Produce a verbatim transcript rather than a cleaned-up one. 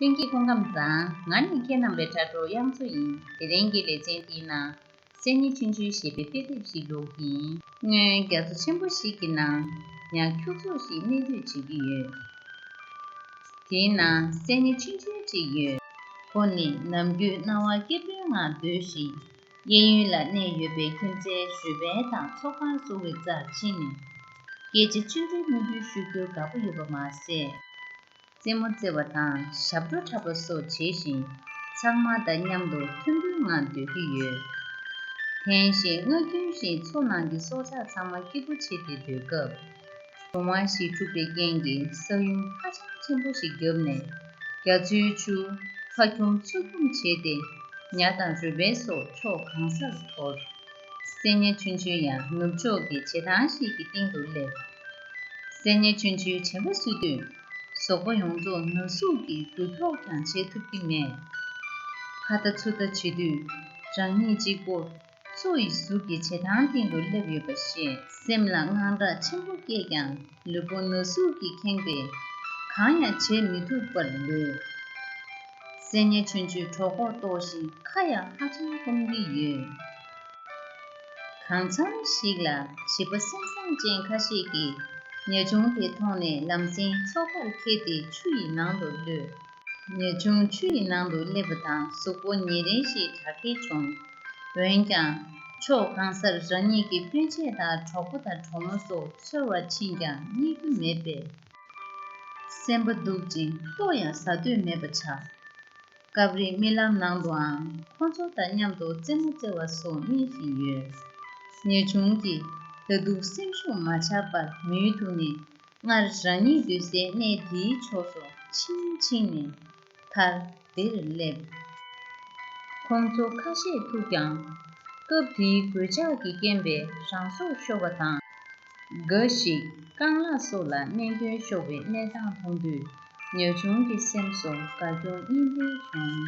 ལྷན་རྒྱས་སྐུ་ཁམས་བཟང་། ང་ནི་ཁྱེད་རྣམ་པའི་དྲ་གྲོགས་དབྱངས་མཚོ་ཡིན། དེ་རིང་གི་ལེ་ཚན་འདིའི་ནང་གསེར་ཉི་ཆུང་ཆུང་ཞེས་པའི་དཔེ་དེབ་ཞིག་ཀློག་གི་ཡིན། སྔོན་རྒྱ་མཚོ་ཆེན་པོ་ཞིག་གི་ནང་ཡང་ཁྱུ་ཚོགས་ཤིག་གནས་སྡོད་བྱེད་ཀྱི་ཡོད། དེའི་ནང་གསེར་ཉི་ཆུང་ཆུང་ཅིག་ཡོད། ཁོ་ནི་ནམ་རྒྱུན་སྣང་བ་སྐྱིད་པོའི་ངང་སྡོད་ཤིང་། གཡས་གཡོན་ལ་གནས་ཡོད་པའི་ཁྱིམ་མཚེས་བཟོད་པའི་དང་ཚོགས་པ་སོགས་ཀྱི་རྩར་ཕྱིན་ནས་སྐད་ཆ་ཆུང་ཆུང་མིག་ཆུང་ཤོད་རྒྱུར་དགའ་པོ་ཡོད་པ་མ་ཟད། རྩེད་མོ་རྩེ་བ་དང་ཞབས་བྲོ་འཁྲབ་པ་སོགས་བྱེད་བཞིན་ཚང་མ་དང་མཉམ་དུ་མཐུན་པོའི་ངང་སྡོད་ཀྱི་ཡོད། ཐེངས་ཤིག་སྔར་རྒྱུན་བཞིན་མཚོ་ནང་གི་སྲོག་ཆགས་ཚང་མ་སྐྱིད་པོ་བྱས་ཏེ་སྡོད་སྐབས། གྲང་བ་ཞིག་འཁྲུགས་པའི་རྐྱེན་གྱིས་ས་ཡོམ་ཧ་ཅང་ཆེན་པོ་ཞིག་བརྒྱབ་ནས། རྒྱ་མཚོའི་ཆུ་ཁ་ཁྱུམ་ཚུར་ཁྱུམ་བྱས་ཏེ། ཉ་དང་རུས་སྦལ་སོགས་ཕྱོགས་གང་སར་འཐོར། གསེར་ཉི་ཆུང་ཆུང་ཡང་ནུབ་ཕྱོགས་ཀྱི་བྱེ་ཐང་ཞིག་གི་སྟེང་དུ་སླེབས། གསེར་ཉི་ཆུང་ཆུང་བྱམས་པ་བཟོས་དུས། གཟུགས་པོ་ཡོངས་རྫོགས་ན་ཟུག་གིས་སྡུག་ཐོག་ཀྱང་བྱེད་ཐུབ་ཀྱི་མེད། ཁ་ལྟ་ཚུར་ལྟ་བྱེད་དུས། རང་ཉིད་གཅིག་པོ་མཚོ་ཡི་ཟུར་གྱི་བྱེ་ཐང་སྟེང་དུ་སླེབས་ཡོད་པ་ཤེས། སེམས་ལ་དངངས་སྐྲག་ཆེན་པོ་སྐྱེས་ཀྱང་ལུས་པོ་ན་ཟུག་གིས་ཁེངས་པས་གང་ཡང་བྱེད་མི་ཐུབ་པར་ལུས། གསེར་ཉི་ཆུང་ཆུང་གྲོད་ཁོག་ལྟོགས་ཤིང་ཁ་ཡང་ཧ་ཅང་སྐོམ་གྱི་ཡོད། གང་འཚམ་ཞིག་ལ་བྱིས་པ་སེམས་བཟང་ཅན་ཁ་ཤས་ཀྱིས་ཉ་ཆུང་དེ་མཐོང་ནས་ལམ་སེང་མཚོ་ཁར་འཁྱེར་ཏེ་ཆུ་ཡི་ནང་དུ་གློད། ཉ་ཆུང་ཆུ་ཡི་ནང་དུ་སླེབས་པ་དང་གཟུགས་པོ་ཉིན་རེ་བཞིན་དྲག་སྐྱེད་བྱུང་། འོན་ཀྱང་། ཕྱོགས་གང་སར་རང་ཉིད་ཀྱི་སྤུན་མཆེད་དང་གྲོགས་པོ་དང་གྲོགས་མོ་སོགས་འཚོལ་བར་ཕྱིན་ཀྱང་རྙེད་རྒྱུ་མེད་པས། སེམས་པ་སྡུག་ཅིང་ལྟོ་ཡང་ཟ་འདོད་མེད་པ་ཆགས། སྐབས་རེ་རྨི་ལམ་ནང་དུའང་ཁོ་ཚོ་དང་མཉམ་དུ་རྩེད་མོ་རྩེ་བ་སོགས་རྨིས་བཞིན་ཡོད། ཉ་ཆུང་གིས་ད་དུང་སེམས་ཤུགས་མ་ཆག་པར་མུའི་ཐུག་ནས། སྔར་རང་ཉིད་སྡོད་སའི་གནས་དེའི་ཕྱོགས་སུ་ཕྱིན་ཕྱིན་ནས་མཐར་དེར་སླེབས། ཁོང་ཚོ་ཁ་ཤས་ཐུག་ཀྱང་། སྐབས་དེའི་གོད་ཆག་གི་རྐྱེན་པས་རང་སྲོག་ཤོར་བ་དང་། འགའ་ཞིག་རྐང་ལག་སོགས་ལ་རྨས་སྐྱོན་ཤོར་བའི་གནས་སྟངས་མཐོང་དུས། ཉ་ཆུང་གི་སེམས་སུ་དགའ་སྐྱོ་གཉིས་ལྡན་བྱུང་།